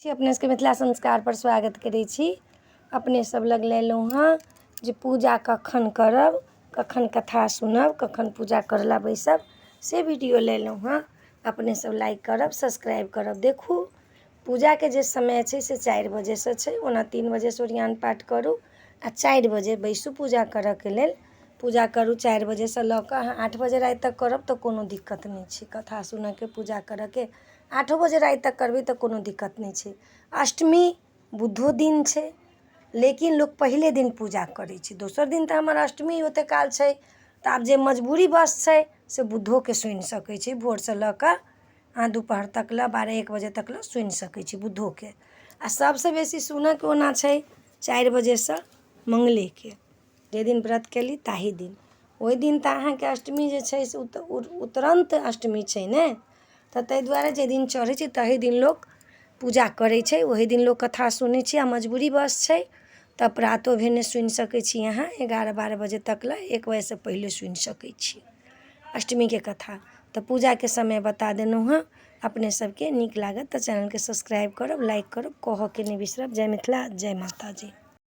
छी अपने सबके मिथिला संस्कारपर स्वागत करै छी। अपने सब लग लेलहुँ हँ जे पूजा कखन करब, कखन कथा सुनब, कखन पूजा करऽ लए बैसब, से वीडियो लेलहुँ हँ। अपने सब लाइक करब, सब्सक्राइब करब। देखू, पूजाके जे समय छै से 4 बजेसँ छै। ओना 3 बजेसँ ओरियान पाठ करू आ 4 बजे बैसू पूजा करऽके लेल। पूजा करू 4 बजेसँ लऽ कऽ अहाँ 8 बजे राति तक करब तऽ कोनो दिक्कत नहि छै। कथा सुनऽके, पूजा करऽके 8 बजे राति तक करबै तऽ कोनो दिक्कत नहि छै। अष्टमी बुधो दिन छै, लेकिन लोक पहिले दिन पूजा करै छै। दोसर दिन तऽ हमर अष्टमी ओते काल छै, तऽ आब जे मजबूरी बस छै से बुधोके सुनि सकै छै। भोरसँ लऽ कऽ अहाँ दुपहर तक लए 12-1 बजे तक लए सुनि सकै छी बुधोके। आ सबसँ बेसी सुनऽके ओना छै 4 बजेसँ मंगलेके, जाहि दिन व्रत केली ताहि दिन। ओहि दिन तऽ अहाँके अष्टमी जे छै से उतरन्त अष्टमी छै ने, तऽ ताहि दुआरे जाहि दिन चढ़ै छै ताहि दिन लोक पूजा करै छै, ओहि दिन लोक कथा सुनै छै। आ मजबूरी बस छै तऽ प्रातो भेने सुनि सकै छी अहाँ, 11-12 बजे तक लए, 1 बजेसँ पहिले सुनि सकै छी अष्टमीके कथा। तऽ पूजाके समय बता देलहुँ हँ। अपने सबके नीक लागत तऽ चैनलके सब्सक्राइब करब, लाइक करब, कहऽके नहि बिसरब। जय मिथिला, जय माताजी।